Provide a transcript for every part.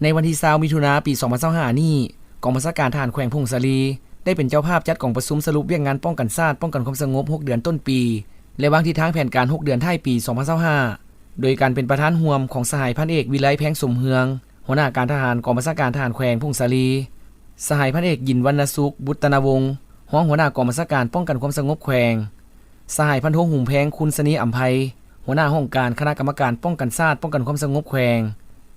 ໃນວັນທີຊາວ ມິຖຸນາ ປີສອງພັນຊາວຫ້ານີ້, ກອງບັນຊາການທະຫານແຂວງຜົ້ງສາລີ ໄດ້ເປັນເຈົ້າພາບຈັດກອງປະຊຸມສະຫຼຸບວຽກງານປ້ອງກັນຊາດ, ປ້ອງກັນຄວາມສະຫງົບຫົກເດືອນຕົ້ນປີ ແລະ ວາງທິດທາງແຜນການຫົກເດືອນທ້າຍປີສອງພັນຊາວຫ້າ ໂດຍການເປັນປະທານຮ່ວມຂອງສະຫາຍພັນເອກ ວິໄລ ແພງສົມເຮືອງ ຫົວໜ້າການທະຫານ ກອງບັນຊາການທະຫານແຂວງຜົ້ງສາລີ, ສະຫາຍພັນເອກ ຢິນ ວັນນະສຸກ ບຸດຕະນະວົງ ຮອງຫົວໜ້າກອງບັນຊາການປ້ອງກັນຄວາມສະຫງົບແຂວງ, ສະຫາຍພັນໂທ ຫຸມແພງ ຄຸນສະນີ ອຳໄພ ຫົວໜ້າຫ້ອງການຄະນະກຳມະການປ້ອງກັນຊາດ, ປ້ອງກັນຄວາມສະຫງົບແຂວງ,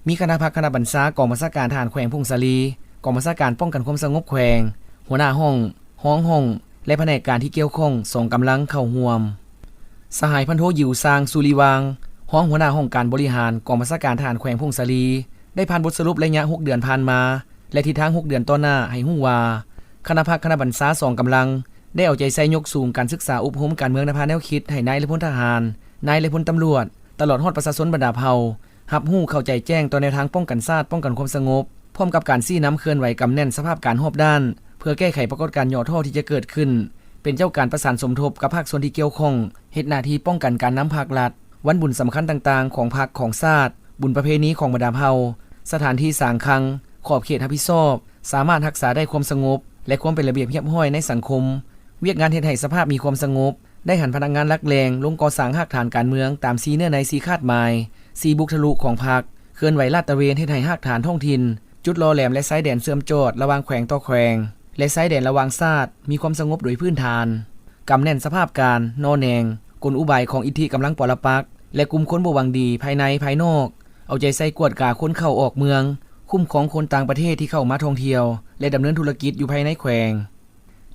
ມີຄະນະພັກຄະນະບັນຊາກອງບັນຊາການທະຫານແຂວງຜົ້ງສາລີ, ກອງບັນຊາການປ້ອງກັນຄວາມສະຫງົບແຂວງ, ຫົວໜ້າຫ້ອງ, ຮອງຫ້ອງ ແລະ ພະແນກການທີ່ກ່ຽວຂ້ອງສອງກຳລັງເຂົ້າຮ່ວມ. ສະຫາຍພັນໂທ ຢິວຊາງ ສຸລິວາງ ຮອງຫົວໜ້າຫ້ອງການບໍລິຫານກອງບັນຊາການທະຫານແຂວງຜົ້ງສາລີ ໄດ້ຜ່ານບົດສະຫຼຸບໄລຍະຫົກເດືອນຜ່ານມາ ແລະ ທິດທາງຫົກເດືອນຕໍ່ໜ້າໃຫ້ຮູ້ວ່າ ຄະນະພັກຄະນະບັນຊາສອງກຳລັງ ໄດ້ເອົາໃຈໃສ່ຍົກສູງການສຶກສາອົບຮົມການເມືອງນຳພາແນວຄິດໃຫ້ນາຍ ແລະ ພົນທະຫານ, ນາຍ ແລະ ພົນຕຳຫຼວດ ຕະຫຼອດຮອດປະຊາຊົນບັນດາເຜົ່າ ຮັບຮູ້ເຂົ້າໃຈແຈ້ງຕໍ່ແນວທາງປ້ອງກັນຊາດ, ປ້ອງກັນຄວາມສະຫງົບ, ພ້ອມກັບການຊີ້ນຳເຄື່ອນໄຫວກຳແໜ້ນສະພາບການຮອບດ້ານ ເພື່ອແກ້ໄຂປາກົດການຫຍໍ້ທໍ້ທີ່ຈະເກີດຂຶ້ນ, ເປັນເຈົ້າການປະສານສົມທົບກັບພາກສ່ວນທີ່ກ່ຽວຂ້ອງ ເຮັດໜ້າທີ່ປ້ອງກັນການນຳພາກລັດ, ວັນບຸນສຳຄັນຕ່າງໆຂອງພັກຂອງຊາດ, ບຸນປະເພນີຂອງບັນດາເຜົ່າ, ສະຖານທີ່ສາງຄັງ, ຂອບເຂດຮັບຜິດຊອບ, ສາມາດຮັກສາໄດ້ຄວາມສະຫງົບ ແລະ ຄວາມເປັນລະບຽບຮຽບຮ້ອຍໃນສັງຄົມ, ວຽກງານເຮັດໃຫ້ສະພາບມີຄວາມສະຫງົບ, ໄດ້ຫັນພະນັກງານຫຼັກແຫຼ່ງລົງກໍ່ສ້າງຮາກຖານການເມືອງຕາມສີ່ເນື້ອໃນ, ສີ່ຄາດໝາຍ, ສີ່ບຸກທະລຸຂອງພັກ, ເຄື່ອນໄຫວລາດຕະເວນເຮັດໃຫ້ຮາກຖານທ້ອງຖິ່ນ, ຈຸດຫຼໍ່ແຫຼມ ແລະ ຊາຍແດນເຊື່ອມຈອດລະຫວ່າງແຂວງຕໍ່ແຂວງ ແລະ ຊາຍແດນລະຫວ່າງຊາດ ມີຄວາມສະຫງົບໂດຍພື້ນຖານ, ກຳແໜ້ນສະພາບການ, ໜໍ່ແໜງ, ກົນອຸບາຍຂອງອິດທິກຳລັງປໍລະປັກ ແລະ ກຸ່ມຄົນບໍ່ຫວັງດີພາຍໃນພາຍນອກ, ເອົາໃຈໃສ່ກວດກາຄົນເຂົ້າອອກເມືອງ, ຄຸ້ມຄອງຄົນຕ່າງປະເທດທີ່ເຂົ້າມາທ່ອງທ່ຽວ ແລະ ດຳເນີນທຸລະກິດຢູ່ພາຍໃນແຂວງ.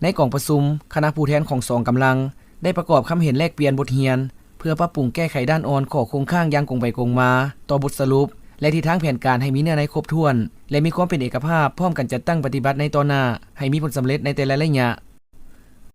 ໃນກອງປະຊຸມ, ຄະນະຜູ້ແທນຂອງສອງກຳລັງ ໄດ້ປະກອບຄຳເຫັນແລກປ່ຽນບົດຮຽນ ເພື່ອປັບປຸງແກ້ໄຂດ້ານອ່ອນຂໍ້ຄົງຄ້າງຢ່າງກົງໄປກົງມາຕໍ່ບົດສະຫຼຸບ ແລະ ທິດທາງແຜນການໃຫ້ມີເນື້ອໃນຄົບຖ້ວນ ແລະ ມີຄວາມເປັນເອກະພາບ, ພ້ອມກັນຈັດຕັ້ງປະຕິບັດໃນຕໍ່ໜ້າໃຫ້ມີຜົນສຳເລັດໃນແຕ່ລະໄລຍະ.